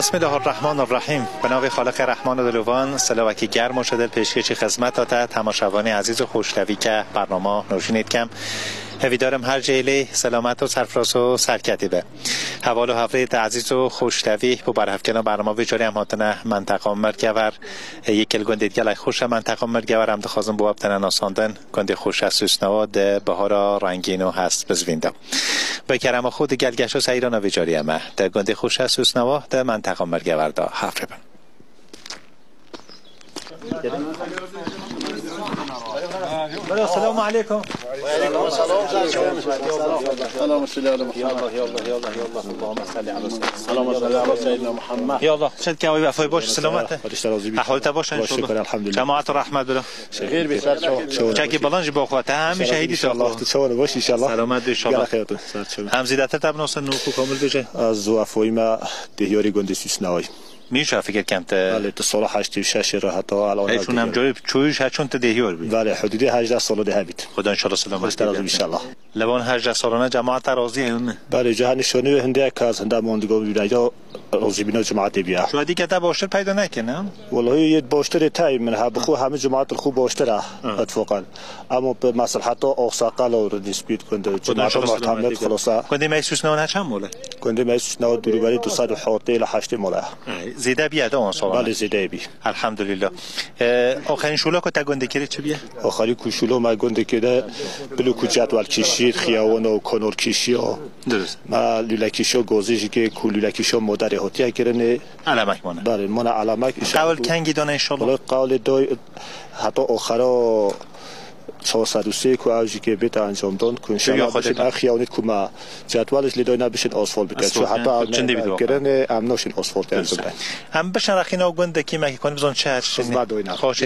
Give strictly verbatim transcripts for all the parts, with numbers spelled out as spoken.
بسم الله الرحمن الرحیم. به ناوی خالق رحمان و دلوان، سلاوکی گرم و شدل پیشکشی خدمت داته تماشاوانی عزیز و خوشتوی که برنامه نوشینید کم. هویدارم هر جیلی سلامت و سرفراز و سرکتی به. حوال و هفرید عزیز و خوشتوی بو برهفکنان برنامه ویجاری هم هاتنه منطقه مرگور. یکل گندید گلک خوش منطقه مرگور هم دخوازم بو وقتنه ناساندن. گندی خوش سوسنوا ده بهارا رنگین و هست بزوینده. به کرم خود گلگش و سیران ویجاری همه. ده گندی خوش سوسنوا ده منطقه مرگور دا هفره بن. السلام علیکم. اللهم صل على محمد. اللهم صل على سيدنا محمد. يا الله، شد كاوي بأفوي بوش سلامته. خدش ترازي بي. أحوالته بوش إن شاء الله. شكرا، الحمد لله. جماعة الرحمة بلا. Xêr be, ser çawa. Çekî balan jî bo xwe. Te hemî şehîdî. İnşallah, tu çawa baş, inşallah. Selamet be, inşallah. Gel xeyr olsun, ser çawa. Hem zîdetir te binose nû ku komil bêje. Ez Wefayî me, Dehyarî gundê Süsnawayî. Min şa fikir kem te. Belê, tu sala heştê û şeş re heta el ana. Hey, şûn hem coyê çoyû şeçûn te Dehyar bî. Belê, hududê hejdeh sala de hebît. Xuda inşallah selamet. Xwesta razî be, inşallah. Li van hejdeh salana cemaat te razî ye mi? Belê, cehenî şonî hindê kaz hinda mondigo wîrayda. Rozîbîna cemaetê biya. Şu dîke te baştir peyda neke, ne? Welahi yê baştirê tayê min ha, bi xwe hemî cemaet li xwe baştir e, itfaqan. Ama bi mesleheta oxsaqal û dîspît gund, cemaet inşallah muhtemel selametî. Xulasa. Gundê me Süsnawa ne çend mol e? Gundê me Süsnawa dûrûberî du sed û hewtê ila heştê mol e. Ay, zêde biye de on sala. Belê, zêde bî. Elhamdülillah. E, axirîn şûla ku te gundê kirî çi biye? Axirî ku şûla me gundê kirî de bilo ku cedwel kişî, xiyawan û konor kişî o. Dirist. Ma lûlekîşo gozî jî ke ku lûlekîşo moderê hotiye kirinê. Elemek mane. Belê, mane elemek. Qewl kengî dane inşallah. Wala qewlê doy heta oxera çar sed û sê ku ew jî ke bête encamdan ku inşallah bişin ev xiyawnî ku ma cedwelê lê doyna bişin asfalt bike. Çu heta kirinê em naşin asfalt encam. Em bişin rexîna gundekî me ki konî bizon çi her şinî. Xizmet doyna. Xweş.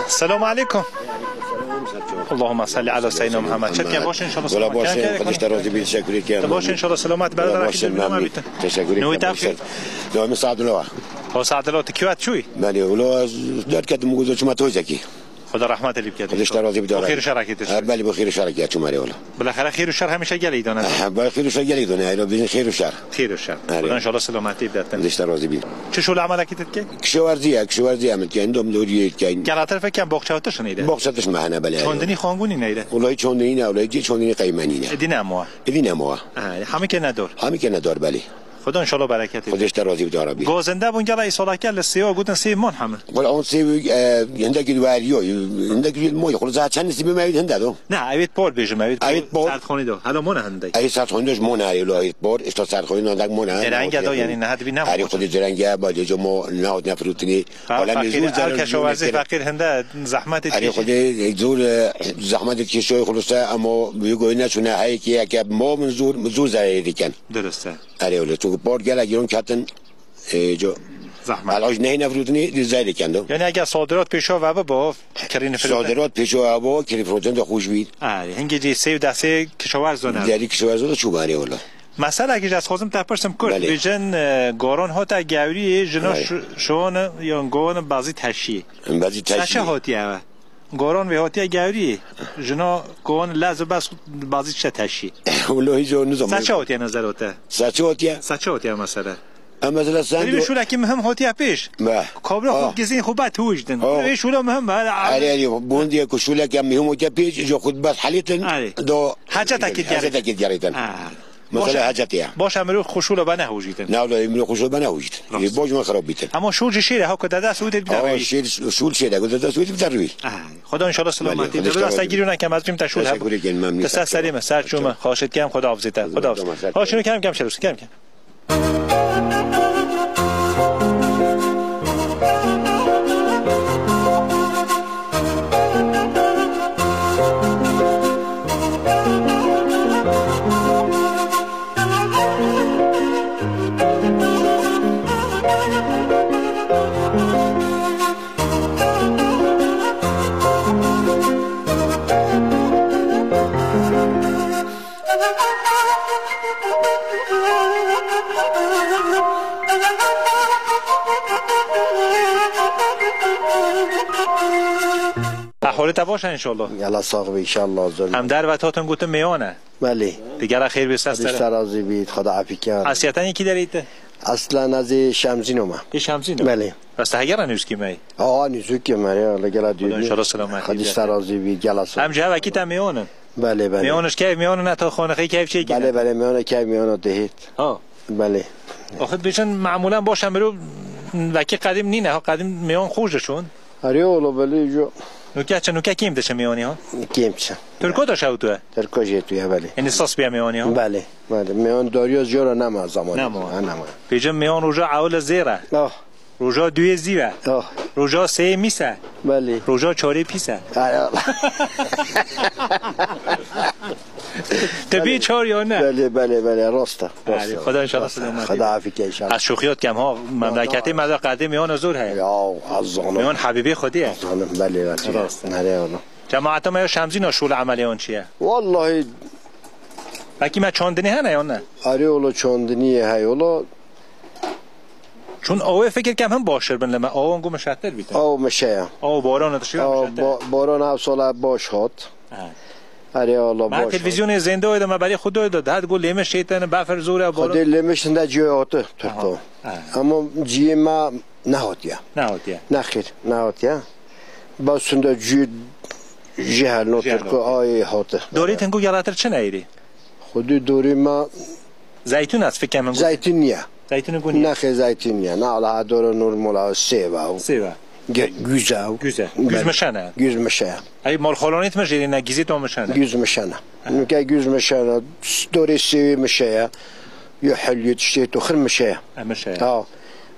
Selamun aleyküm. Allahümme salli ala seyyidina Muhammed. Çetke baş inşallah. Wala selamat. Baş, Xwedê ji te razî bî, teşekkür ederim. Te baş inşallah selamat. Wala baş, memnun. Teşekkür ederim. Navê te? Navê min Saadullah. O Saadullah, tu kiwa çûyî? Belê, wala derketim, gozo çima tozekî. Xweda rehmet lê bike. Xwedê ji te razî bî. Bo xêr û şerekê te. Ha, belê, bo xêr û şerekê ya çûm erê wala. Bilaxere xêr û şer hemîşe gelî dane. Ha, bo xêr û şer gelî dane. Erê, bînin xêr û şer. Xêr û şer. Erê. Xweda inşallah selametî bide te. Xwedê ji te razî bî. Çi şûl emelekî te dike? Kişewerzî ye, kişewerzî ye min dike. Endom doriyê dike. Gela te fekem boxça tişt neyde? Boxça tişt me hene belê. Çondinî xangunî neyde? Wala çondinî ne, wala çondinî qeymenî ne. Edî ne moa. Edî ne moa. Ha, hemî ke ne dor. Hemî ke ne dor belê. Xweda inşallah bereketê. Xwedê ji te razî bî, ya Rabî. Gozinde bûn gela îsolake li sêwa gotin sê mon heme. Wala on sê, e, hindekî weriyo, hindekî moy. Xwala za çend sî bî me hinde do. Ne, evêt por bêjim, evêt por. Evêt por. Serdxonî do. Hela mona hindek. Evêt serdxonî do ji mona helo evêt por. Îşte serdxonî do hindek mona. Derenge do, yanî ne hadi bî ne. Erê xwedê derenge, ba lê jo mo ne hat ne firûtinî. Wala min zûr zere. Keşawerzê feqîr hinde zehmetê. Erê xwedê zûr, e, zehmetê kişoy xuluse ama bi goyne çûne heyekî yeke mo min zûr, zûr zere dikin. Dirist e. Erê wele, çunku por gelek giron ketin, e, co. Zehmet. Eloj nehî nefrûtinî di zerê kendo. Yani eger sadirat pêşa ve bibo, kirî nefrûtin. Sadirat pêşa ve bo, kirî nefrûtin de xweş bî. Erê, hingê cê sê û deh sê kişawerz zone. Derî kişawerz zone çû erê wele. Mesela ki ez xwazim te pirsim kurt, belê. Bêjin, e, goron hota gewrî, jino, belê, şu-, şon, yon gon bazî teşî. Bazî teşî. Saçe hotiye ve. Goron vê hotiye gewrî. Jino gowan lez û bes bazî çe teşî. Wilo hîco nizam. Saçe hotiye nezer hote. Saçe hotiye. Saçe hotiye mesela. Em mesela sen. Vê şûlekî mihim hotiye pêş. Be. Kabra xwe gizîn xwe bet hûj din. Vê şûla mihim be. Erê, erê, bûn diye ku şûleke mihim hotiye pêş, jo xwe bes helîtin. Erê. Do. Hacet ekî gerîtin. Hacet ekî gerîtin. Ha. Mesela hecetê ye. Baş e, mirov xwe şûla be nehojîtin. Ne wala mirov xwe şûla be nehojîtin. Rast. Baş me xerab bîtin. Ama şûl jî şêr e, ha ku te dest wî tê bide rewî. Şêr, şûl şêr e, ku te dest wî tê bide rewî. Aha. Xweda înşallah selametî. Belê, Xweda. Biraz te gîrû nekem, ez bîm te şûl heb. Teşekkür ederim, memnun. Te ser serê me, ser çû me. Xweşit kem, Xweda hafizê te. Xweda hafizê. Ha, şûnû kem kem şerûs, kem kem. Ehwalê te baş e înşallah. Gela sax be înşallah, zor. Em derve hatin gotin mêyan e. Belê. Di gela xêr bê ser. Xwedî ser razî bît, Xweda efî kar. Esliyetenî kî derê te? Eslen ez ê Şemzîno me. Ê Şemzîno? Belê. Bes te hegera nûskî me yî? Aa, nûskî me ya, li gela dû. Xweda înşallah selametî bît. Xwedî ser razî bît, gela sax. Em ji hevekî te mêyan in. Belê, belê. Mêyan ji kev, mêyan ne ta xanixê kev çêkî. Belê, belê, mêyan kev, mêyan dihêt. Ha. Belê. Axir dibêjin, me'mûlen baş e mirov wekî qedîm nîne, ha qedîm mêyan xweş diçûn. Erê ola belê jo. Nûke çi, nûke kêm diçe mêyanî ha? Kêm çi. Tirko da şewt we? Tirko jê tu ye, belê. Yanî sas bîye mêyanî ha? Belê, belê. Mêyan dariya jora nema zamanî. Nema. Ha, nema. Bêjin mêyan roja ewil zêr e. Ah. Roja duyê zîv e. Oh. Roja seyê mîs e. Belê. Roja çarê pîs e. Ay Allah. Te bî çar ya ne? Belê, belê, belê, rast e, rast e. Belê, Xweda înşallah selamet. Xweda efî ke înşallah. Ez şoxiyat kem ha, memleketê me de qedê mêyan zor heye. Ya, ez zanim. Mêyan hebîbê Xwedê ye. Zanim, belê, belê. Rast e. Nerê ola. Cemaeta me ya Şemzîna şûl emelê wan çi ye? Wallahî. Pekî me çandinî hene ya ne? Erê ola çandinî ye hey ola. Çûn awê fikir kem him baştir bin li me. Awan ku mişetir bîtin. Aw mişe ye. Aw boran dişî Aw mişetir. Bo-, boran ev sala baş hat. Ha. Erê Allah baş hat. Me televîzyonê zênde oyda me berê xwe doyda. Her ku lêmiş şeytanı befir zor e boran. Xwedê lêmiş tinde ciyê hatı Türko. Aha. Ama ciyê me nehatiye. Nehatiye. Nexêr, nehatiye. Bas tinde ciyê jehel no Jehel Türko no. Ay hatı. Dorî tinku gelatir çi neyri? Xwedê dorê me Zeytûn ez fikem min got. Zeytûn niye. Zeytûnê got niye. Nexê zeytûn niye. Ne ala ha dora normal ha sêv e. Sêv e. Ge-, güz e. Güz e. Güz mişen e. Güz mişe ye. Ey malxolanît mi jêrî ne gizî to mişen e. Güz mişe ne. Aha. Nuke güz mişe ne. Dorê sêvê mişe ye. Yo heliyê tiştê tu xir mişe ye. E, mişe ye. Ha.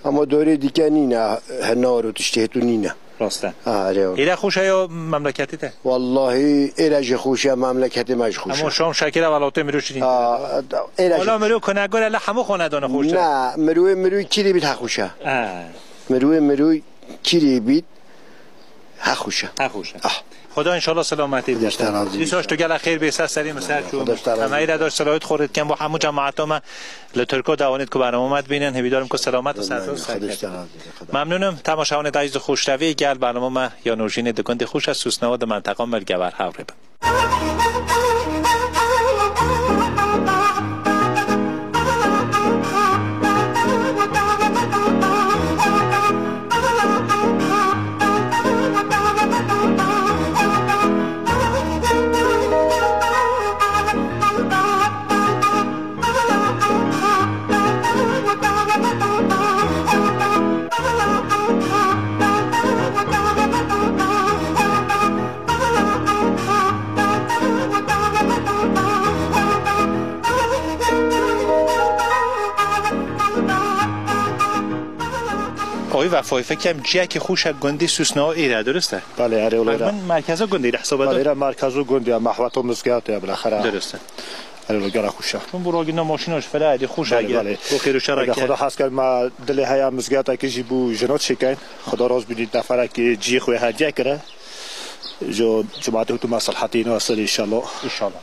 Ama dorê dike nîne. Henar û tiştê tu nîne. Rast e. Erê. Êre xweş e ya memleketê te? Wallahî êre jî xweş e, memleketê me jî xweş e. Ama şam şekera welatê mirû şirîn. Êre jî. Wala mirû kunegor e, li hemû xanedana xweş e. Na, mirûê mirû kîrî bît he xweş e. Mirûê mirû kîrî bît he xweş e. He xweş e. Ah. Xweda înşallah selametî bide. Xweda razî bî. Dîsa ji tu gela xêr bê ser serê min ser çû. Xweda razî bî. Em êre daş selawet xwe rêdikem bo hemû cemaeta me li Tirko dawanêt ku bernama me dibînin. Hêvîdar im ku selamet û ser Xweda serkevin. Razî bî. Memnûn im. Temaşevanê dayîz û xweştevî gel bernama me ya nojînê di gundê xweş e Sûsnawa di menteqa me li gever hev rê bin. Oy Vefoy, fekem ciyekî xweş e gundî Sûsnawa êre, durist e? Belê, erê wilo. Min merkeza gundî li hesaba. Belê, êre merkezo gundî ya, mehweto mizgiyat ya, bilexera. Durist e. Erê wilo, gela xweş e. Min bu ragîna maşîna ji fela edî xweş e. Belê, belê. Bo xêr û şer. Xweda has kir me dilê heya mizgiyatekî jî bû jino çêkeyn. Xweda razî bî, neferekî cî xwe hediye kire. Jo cemaatê tu meselhetî nasir inşallah. İnşallah.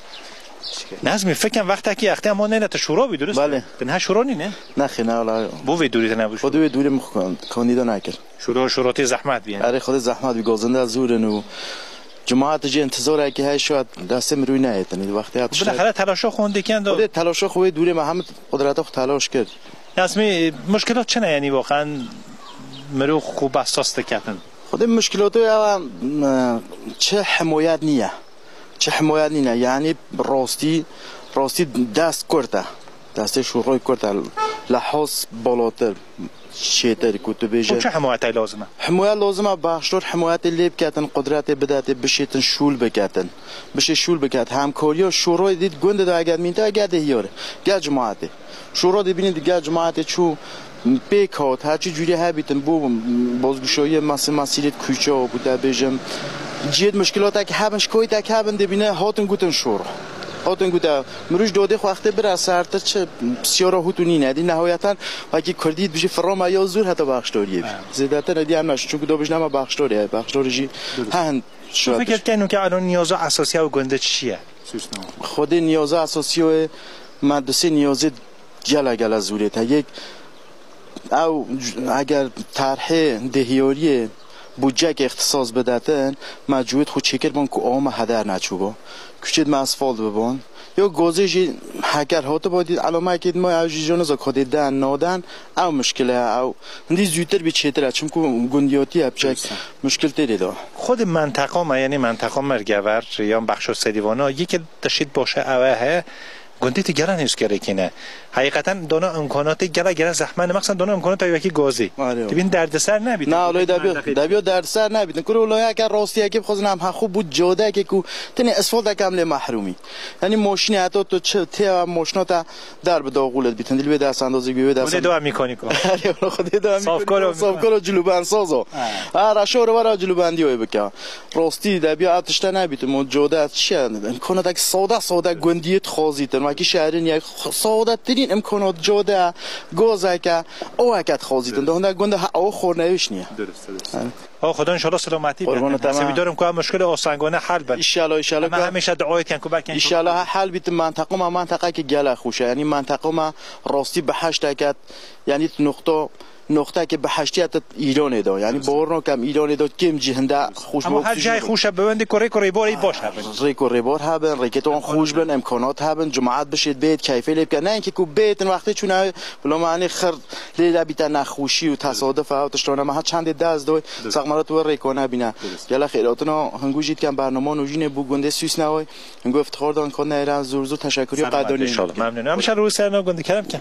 Nazmi, fekem wextekî extê em nêne te şûro bî, durist? Belê. Te niha şûro nîne? Nexê, ne wala. Bo vê dûrî te nebû şûro? Xwedê wê dûrê min xwe kandîda nekir. Şûro, şûrotê zehmet bî yani. Erê, xwedê zehmet bî, gazinde zûr in û cemaat jî intizorekî hey şo destê mirû neyêtin. Wextê ya tişt. Bilexere telaşa xwe hûn dikin do. Xwedê telaşa xwe wê dûrê me hemî qudreta xwe telaş kir. Nazmi, muşkilat çi ne yani, wakan mirû xwe behsas diketin? Xwedê muşkilatê ew e, çi himoyet niye. Çi himoyet nîne, yanî rastî, rastî dest kurt e. Destê şûroyê Kurd e, lehaz balatir, çêtir ku tu bêje. Û çi himayetê lazim e? Himayet lazim e, baxştor himayetê lê biketin, qudretê bidetê, bişêtin, şûl biketin. Bişê şûl biket. Hemkariya şûroyê dît gundê de eger mînte, eger dê hiyar e. Gel cemaetê. Şûro dibînî di gel cemaetê çû pêk hat, her çi cûrî hebîtin bû, bozguşoyê masî masîlêt kûçe û bû te bêjim. Cihêt muşkilatek hebin, şikoytek hebin, dibîne hatin gutin şûro. Hatin gute, mirûj dodê xwe wextê bira sertir çi siyara hût û nîne. Dî nehoyeten wekî kurdî dibêjî firama ya zûr heta baxştoriyê bî. Zêdetir êdî em neşin, çunku do bijne me baxştorê, baxştorê jî hehn. Tu fikir dikin ke elo niyaza esasiya û gundê çi ye? Xwedê niyaza esasiya wê me du sê niyazê gele gele zûrê te. Yek, ew c-, eger terhê dêhiyariyê budcek îxtisas bidetin, me cûyêt xwe çêkir ban ku awa me heder neçûbo. Kuçêt me esfalt bibon. Yo gozê jî heker hatibo dît, elamekê dima ew jî jo niza kodê den, naden, ew muşkil e, ew hindî zûtir bî çêtir e, çimku gundiyatî ye, piçek muşkil tê lê de. Xwedî menteqa me, yanî menteqa Mirgever yan bexşa Sedîvana, yekê tiştî baş e ew e heye, gundî tu gela nêzîkê rêkê ne. Heqîqeten dana imkanatê gela gela zehmet ne, mexsen dana imkanata wekî gazî. Arê. Dibîn derdisar nebîtin. Na, olay debiyo, debiyo derdisar nebîtin. Kuro olay heke rastiyekê bixwazin em hexû bû cadeyekê ku tenê esfaltek em lê mehrûmî. Yanî moşînê heta tu çi tê moşîna te der bi daxûlet bîtin. Dil wê dest endazî wê dest. Xwedê do mîkanîko. Arê, Xwedê do mîkanîko. Safkaro, safkaro cilûbendsazo. Ha. Ha, reşo re wera cilûbendî wê bike. Rastî de bî ev tişte nebîtin. Mo code çi ye? Imkanatek sade sade gundiyê dixwazîtin. Wekî şehrin ye, sadetirîn imkanat code, gazeke, o heke dixwazîtin. De hunda gunda ha, o xornewîş niye. Dürüst, dürüst. Evet. O Xudan inşallah selametî bidin. Qurbanê te me. Hesibî dorim ku ev muşkilê osango ne hel bin. Înşallah, înşallah. Em hemîşe duayê dikin ku belkî. Înşallah hel bîtin, menteqa me menteqeke gelek xweş e. Yanî menteqa me rastî bi heşteke, yanî nuqta, nuqteke bi heştî heta Îranê de. Yanî bawer nakim Îranê de kêm cî hinde xweş. Ama her cihê xweş e, bi wendî kurê kurê borê baş hebin. Rêk û rêbar hebin, rêkê wan xweş bin, imkanat hebin, cemaat bişêt bêt, keyfê lê bike. Ne enkî ku bêtin wextê çûne, bila me anî xir lê de bîte nexweşî û tesaduf ew tiştane me ha çendê dest doy, saxmarat we rêko nebîne. Gele xêratina hingû jî dikem bernama nûjînê bû gundê Sûsneway. Hingû iftixar dan kon neyra zûr zûr teşekkuriya qedonî. Selamet inşallah. Memnun. Em şer û ser no gundî kerem ke.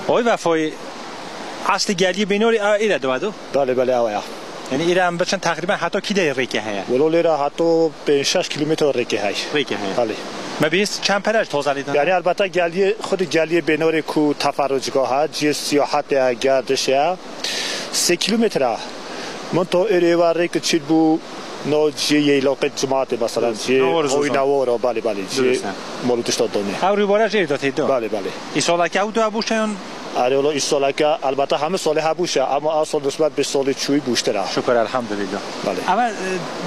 Oy Vefoyî, eslî geliyê Bênorê a îre diwa do? Belê, belê, ew ya. Yanî îre em biçin teqrîben heta kî de rêkê heye? Wilo lêre heta pênc şeş kîlometre rêkê heye. Rêkê heye. Belê. Me bihîst çend pere ji toza lê dana? Yanî elbette geliyê, xwedî geliyê Bênorê ku teferrucgah e, cihê siyahetê ye, gerdiş e, sê kîlometre. Min to êrê va rêk çît bû, no cihê yeylaqê cimatê, mesela, cihê oy newara, belê, belê, cihê mol û tişta donê. Ew rûbare jê de tê do? Belê, belê. Îsaleke ew do bû şeyan? Erê, wala îsaleke, elbette hemî salê hebûş e, ama ew sal nisbet bi salê çûyî bûştir e. Şukur, elhamdulillah. Belê. Ev, e,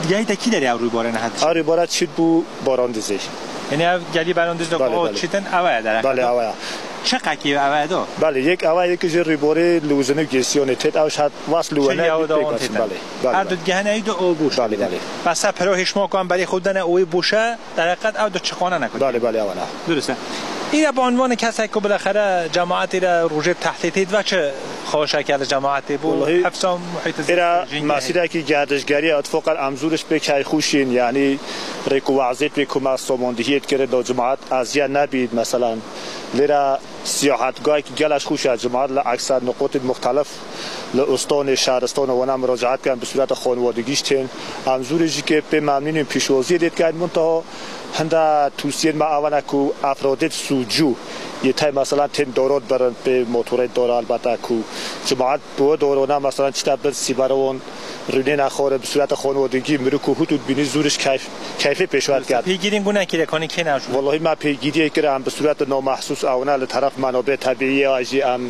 gehî te kî derê ew rûbare nehat? Ew rûbare çît bû Barandizê. Yanî ev gelî Barandizê. Belê, o belê. Çîtin ew e derek. Belê, ew e. Çi qekî ew e do? Belê, yek ew e, yek jî rûbare Lûzin û Gêsiyonê têt, ew şeht vas Lûwene. Belê, belê. Her du gehene ew do o bûş. Belê, belê. Bes e piro hişma ku em berê xwe dene o bûş e. Dereqet ew di çiqane nekut. Belê, belê, ew ne. Durust e. Îre bi unvanê kesek ku bilexere cemaetê re rojê tehdîtê dibe çi xweşeke li cemaetê bû? Wellahî, hifza muhîtê îre mesîrekî gerdişgerî ye, îtfaqen em zûriş pê keyxweşîn, yanî rêk û wezêt pê ku me somandihiyê dikirin do cemaet eziyet nebît, meselan, lêre siyahetgahekî gelek xweş e, cemaet li ekser nuqutên muxtelif li ustanê, şaristanê wana muracaet kirin, bi sûreta xanwadegî jî tên. Em zûrê jî ke pê memnûnên pîşwaziyê lê dikin, muntaha hinde tûsiyên me ew ne ku efradêt sûcû yê tey, meselan, tên dorot birin pê motorê dora, elbette ku cemaet bi we dorona, meselan, çite bin sîbera wan rûnê nexware, bi sûreta xanwadegî mirû ku hût û dibînî zûriş keyf Keyfê pêşwet ket. Pêgirîn guna kire konî kê navşû? Wellahî me pêgiriyê kir, em bi sûret namehsûs ewna li teref menabê tebîî ya jî em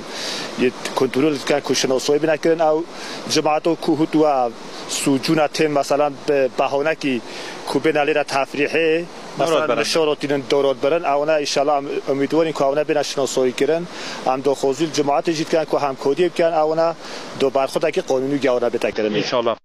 yê kontrol dikin ku şinasoyê bine kirin. Ew cemaeto ku hût we sûcûna tên, meselan, bi behanekî ku bêne lêre tefrîhê, Mesela, şorot birin. Li şorotînin dorot birin, ewna înşallah em umîdwer in ku ewna bêne şinosoyî kirin. Em doxozî li cemaetê jî dikin ku hemkodiyê bikin, ewna do berxudekî qonûnî gewre bête kirin. Înşallah.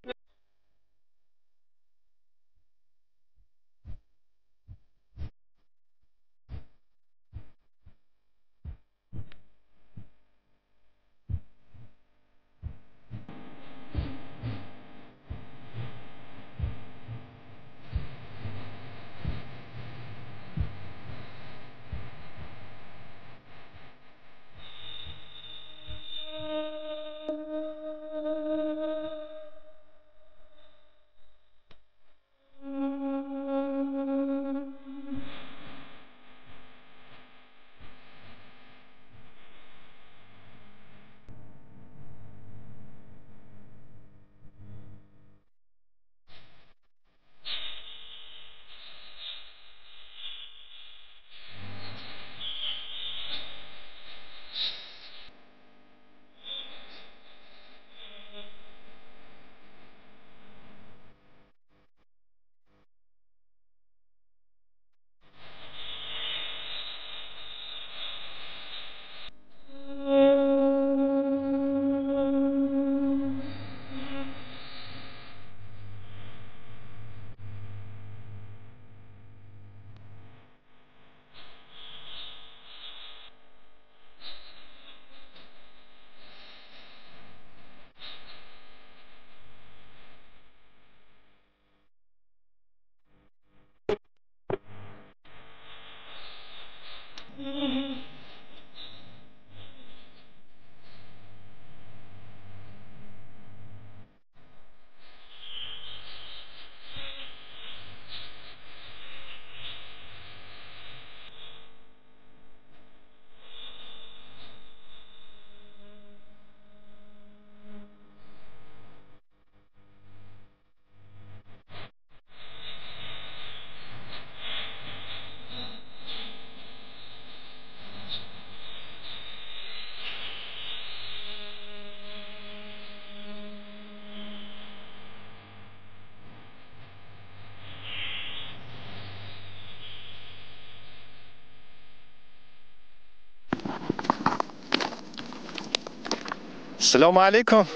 Selamu aleykum.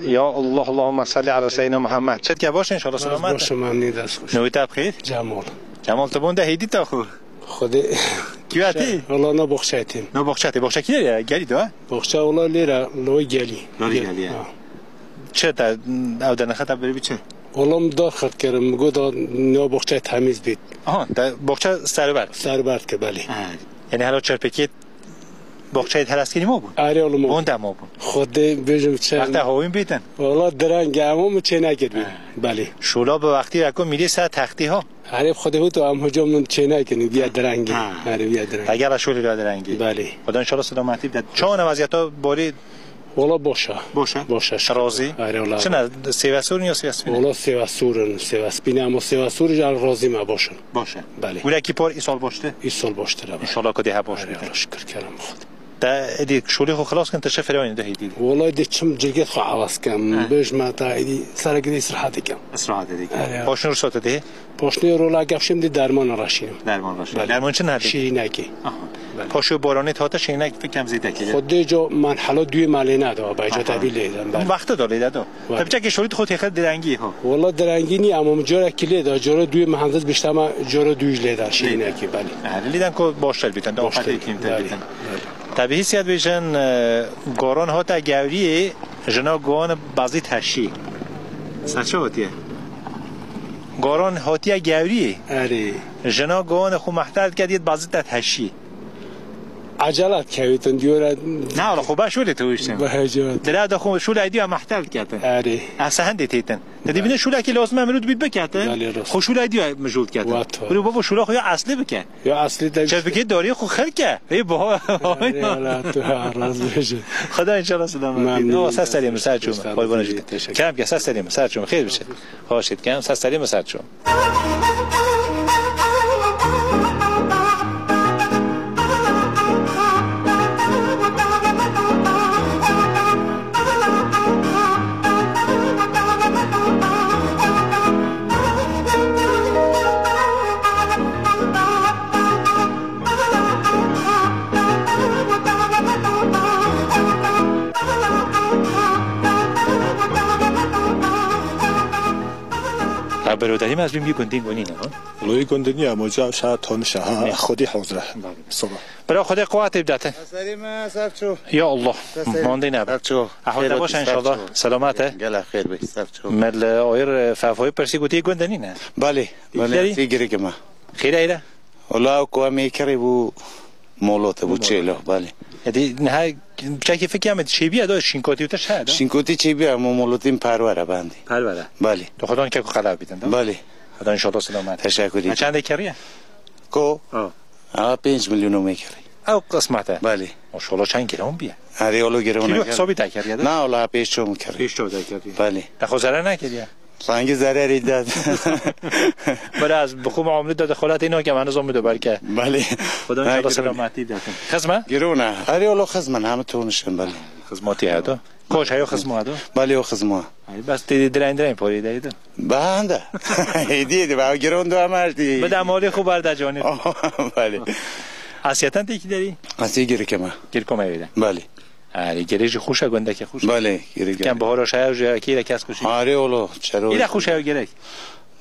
Ya Allah, Allahümme salli ala seyyidina Muhammed. Çetke baş inşallah, selamet. Baş, memnun, dest xweş. Navê te bi xêr? Cemal. Cemal, tu bûn de hêdî te xwe. Xwedê. Kî ye tî? Wala na boxçayê tîm. Na boxçayê tî. Boxça kî ye? Gelî de? Boxça wala lêre, lo gelî. Lo gelî, ya. Ha. Çi te, ew dernexa te birî bi çi? Wala min dar xurt kirin, min got da na boxçayê temîz bît. Aha, te boxça serberd. Serberd kir, belê. Ha. Yani hala çerpekê boxçayê heleskinî mabûn? Erê, oğlum, o. Bûn de mabûn. Xwedê bêjim çi. Wexta hawîn bîtin? Wala direng e, ama min çê nekir bî. Ha. Belê. Şola bi wextî reko mîlî ser textî ha. Erê, xwedê hût em hocam min çê nekin, viya direngî. Ha. Erê, viya direngî. Eger şolî viya direngî. Belê. Xweda inşallah selametî bide. Çawa ne weziyeta borî? Wala boş e. Boş e? Boş e. Razî? Erê, wala. Çi ne, sêvesûr in ya sêvespîn? Wala sêvesûr in, sêvespîn, ama sêvesûr jî razî me, boş in. Baş e. Belê. Wî rekî por îsal baştir? Îsal baştir e. Înşallah ku dê hep baş bîtin. Erê, Allah şikir, kerem Xwedê. Te êdî şolê xwe xilas kin, te çi firewînê de hêdî? Wela êdî çim cilgê xwe ewaz kin. He. Bêjme te êdî sereke dî îstirahat dikim. Îstirahat dikim. Erê. Paşnê rusa te dê? Paşnê rola gevşim dî derman raşînim. Derman raşînim. Belê. Derman çi ne dê? Şîrînekê. Aha. Belê. Paşê boranê hate şîrînek fikem zêde kê. Xwedê co merhela duyê me lê neda, beyca te bî lê den, belê. Wexte da lê de da. Te biçekê şorî xwe têxe direngî ho. Wala direngî nî, ama min carekî lê da, cara duyê muhendis biştama cara duyê lê da, şîrînekî, belê. Ha, lê den ku baştir bîtin, da qetê kîmtir bîtin. Tabi hîsiyet bêjin, e, goran hata gewriyê, jina gowan bazî teşî. Saço hatiye. Goran hatiye gewriyê. Erê. Jina gowan xwe mehtel dike, diyet bazî te teşî. Ecelat kevitin diyor. Ne ala xwe baş öyle tewiştin. Bahece. Dila da xwe şule diyor mehtel ketin. Erê. Asa hende têtin. Te dibine şulekî lazim e mirû dibît biketin. Belê, rast. Xwe şule diyor mijûl ketin. Wat, wat. Biro baba şule xwe ya eslî bike. Ya eslî de. Çe bike darî xwe xirke. Ê baba. Erê, ala tu ha, rast bêje. Xweda inşallah selamet. Memnun. No, ses serê min ser çûm. Teşekkür. Koy bana jî. Teşekkür. Kerem ke ses serê min ser çûm. Xêr biçe. Xweş dikim, ser serê min ser çû. Berodarî me ez bîm bî gundî gunî ne, ha? Wilo wî gundî niye, moca şa tonişa, ha, Ne. Xwedî hozre. Bira Xwedê quwatê bidatin. Serê me, ser ço. Ya Allah, Ser serê. Mandî ne. Ser ço. Ahwal Xêr baş olsun, inşallah. Ser ço. Selamet e. Gela xêr be, ser ço. Me li oyir, e, fefoyê pirsî gotî gundî ne. Belê, belê, Dîklerî? Tî girêk me. Xêr e. Wala ew ku em ê kirî bû molot e, bû Molot. Çêlo, belê. Edî niha çekî fikya me çêbiya do şinkotî û tişt heye do? Şinkotî çêbiya, mo molotîn perwere bendî. Perwere. Belê. Tu xwedan ke ku qelav bîtin do? Belê. Xwedan inşallah selamet. Teşekkür ederim. Ha, çendê kiriye? Ko? Ha. Ha, pênc milyon û me kirî. Ew qismet e. Belê. Maşallah çend giran biye. Erê, wilo giran Kîlo e. Hesabî te kiriye de? Na, wala pêş ço min kirî. Pêş ço te kiriye. Belê. Te xwe zerar nekiriye? Sanki zererî de. Bira ez bi xwe muamele de xwelatê nakem, hene zomî de belke. Belê. Xweda inşallah selametî bidatin. Xizme? Giran e. Erê, wilo xizme, hemî tonişin, belê. Xizmatî heye do? Koç heyo xizma do? Belê, o xizma. Ay, bes tê dirên dirên porî de do? Behende. Hediye de, ben giran do ama her şeyi. Bida molê xwe berda canî. Belê. Asiyeten tê kî derî? Asiye girêk me. Girêk me wê de. Belê. Erê, girêk jî xweş e, gundekî xweş e. Belê, girêk. Kem bihora şaya jî kî re kes xweş e. Erê, wilo, çero. Îre xweş e girêk.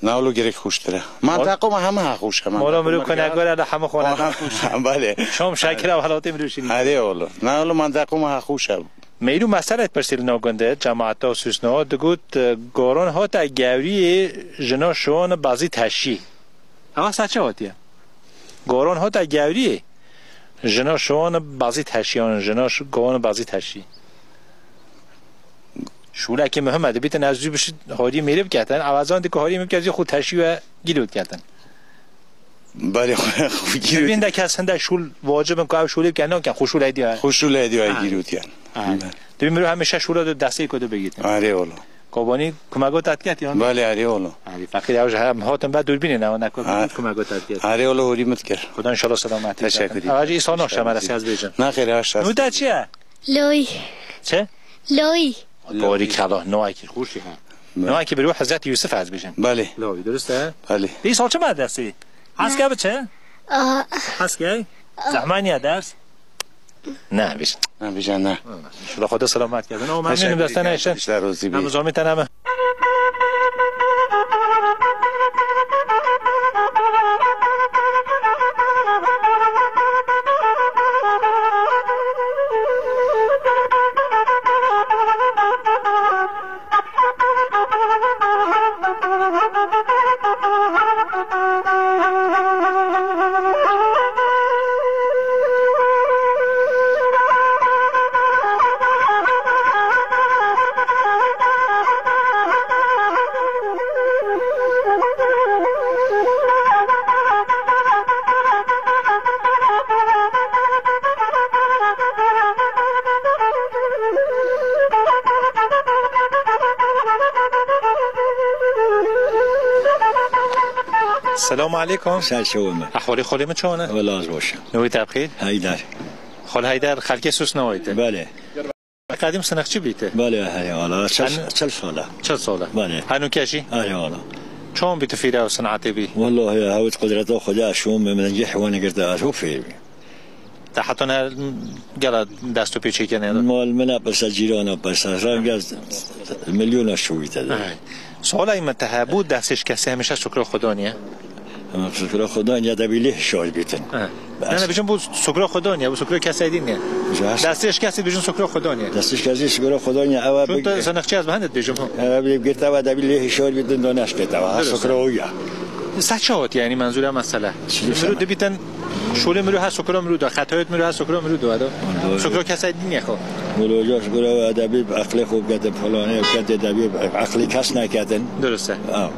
Na, wilo girêk xweştir e. Mol- Manteqa me heme ha xweş e. Mola mirov Manteqa me kunegore de heme xwana xweş e. Belê. Şom şakira welatê mirov şînî. Erê, wilo. Na, wilo manteqa me ha xweş e. Meyru mesele pirsî li nav gundê, cemaeta û sûsno, digot, e, goron hota gewriyê jino şon bazî teşî. Ewa saçe hotiye. Goron hota gewriyê. Jina şiwan bazî teşiyan, jina ş-, gowan bazî teşî. Şûlekî muhim e, dibîtin ez zû biş horî mêrî biketin, ewazan di ku horî mêrî biketin, xwe teşî ve gîlû diketin. Belê, xwe, xwe gîlû Dibîn de kes hinde şûl vacibin ku ev şûlê bike nakin, xwe şûl hediya. Xwe şûl hediya Ha. gîlû diyen. Ha. Dibî mirov hemîşe şûla de destê ku de bigîtin. Arê oğlu. Kobanî kumego te diket yan? Belê, arê oğlu. Arê, feqîr ew ji hem hatin be dûrbînê ne, ne ku Ha. kumego te diket. Arê oğlu, hûrî min dikir. Xuda inşallah selametî Teşekkür bidin. ederim. Awa jî îsal noşe me re siyaz bêjin. Nexêr, yavaş yavaş. Nû te çi ye? Loy. Çi? Loy. Borî kela, noa kî xweş e. Belê. Noa kî bi ruh Hezretî Yusuf ez bêjim. Belê. Loy, durust e? Belê. Dî îsal çi me destî? Heske bi çi? Aha. Heske? Zehma niye ders? Ne, biz. Ne, biz ne. Şurada Xwedê selamet kerdin. Ama memnunum Teşekkür destene ederim. işin. İşler razı Hem olsun. zomî teneme. Selamu aleykum. Ser çawa me. Ahwalê xolê min çawa ne? Wela ez baş im. Nû te bixîr? Heyder. Xol Heyder, xelkê Sûsnewayê te. Belê. Qedîm sinexçî bî te? Belê, heyvala. Çel, Hanu- çel sala. Çel sala. Belê. Hanu keşî? Heyvala. Çon bî tu fîra ew sinetê bî? Wallahî, hewt qudreta Xwedê şûm min cih wan girte, ez hû fêr bî. Te heta niha gela dest û pê çêkirine ya? Mal min e pirse, cîrana pirse. Rengez milyona şûyî te de. Hey. Sola min te hebû destê şikestî hemîşe şukra Xwedaniye? Şukra Xwedaniye de bî lê hişar bîtin. He. Bes. Ne, ne, bijin bu şukra Xwedaniye, bu şukra kesê din niye. Destê şikestî bijin şukra Xwedaniye. Destê şikestî şukra Xwedaniye, ewa Çun big- te sanıkçı ez behendet bijin bu. Ewa big girte, ewa de bî lê hişar bîtin, do neşkete, ewa Durust. şukra ya. Saçawat yani menzura mesele. Şimdi Mürü sana- dibiten Şûlê mirû her sokro mirû da, xetayet mirû her sokro mirû da, da. Doğru. Sokro kesay din yexo. Wala hoca şukura edebî, eqlê xwe biketin, falanê biketin, edebî, eqlê kes neketin. Durust e. Ha.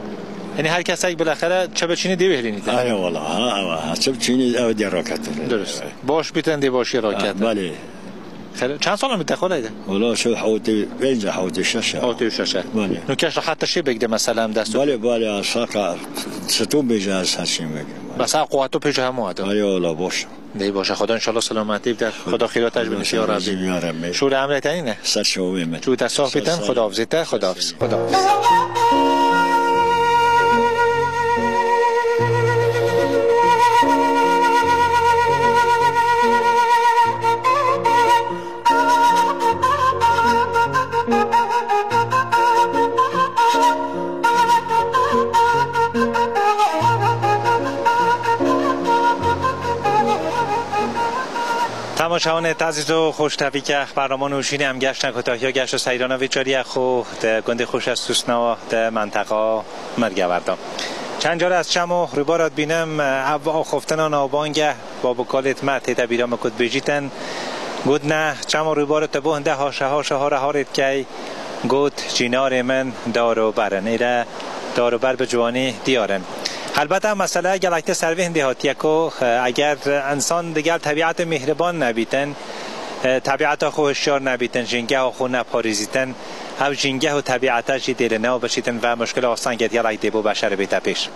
Yani her kesek bilaxere çebe çînî dê wêhlînî te. Aynen wala, ha, ha, ha. Çebe çînî ew dê raketin. Durust. Baş biten dê başî Ha, raketin. Belê. Xêr, çend sala min te xwe leyde? Wala şu hewtê pênc, hewtê şeş e. Hewtê şeş e. Belê. Nu keş rahat te şê bek de mesela em dest. Belê, belê, saka, çitu bêje ez her şeyim bek. Bes ha quwat û pêş hemû hato. Belê, wala boş. Dey boşa, Xweda inşallah selametî bide. Xweda xîra te ji bin ya Rabbi. Ya Rabbi. Şûlê emrê te nîne? Ser şewê min. Çû te sohbîtin, Xweda hafizê te, Xweda hafiz. Xweda hafiz. Şawanê tezîz û xoştevî ke bernaman û jînê em geştne kutahiya geşt û seyrana vê carî xwe di gundê xwe Şestûsna di menteqa Mirgever de. Çend car ez çem û rûbara dibînim, ev axaftina navbang e, babukalêt me tête bîra min ku dibêjîtin. Gotine, çem û rûbara te bo hinde haşe haşe hare harê dikey, got, çînarê min dar û ber in. Êre dar û ber bi ciwanî diyar in. Helbet ev mesele gelek tê ser vê hindê hatiye ku, e, eger însan digel tebîetê mîhriban nebîtin, e, tebîeta xwe hişyar nebîtin, jîngeha xwe neparêzîtin, ew jîngeh û tebîeta jî dê li nav biçîtin ve muşkila astengê gelek dê bo beşer bête pêş.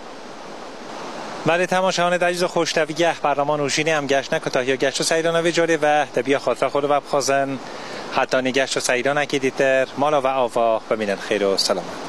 Belê temaşevanê ezîz û xoştevî, bernaman û jînê em geştne kutahiya geşt û seyrana vê carê ve, te biya xatira xwe li ve bixwazin. Hetanî geşt û seyranekê dîtir, mala ve ava bimînin xêr û selamet.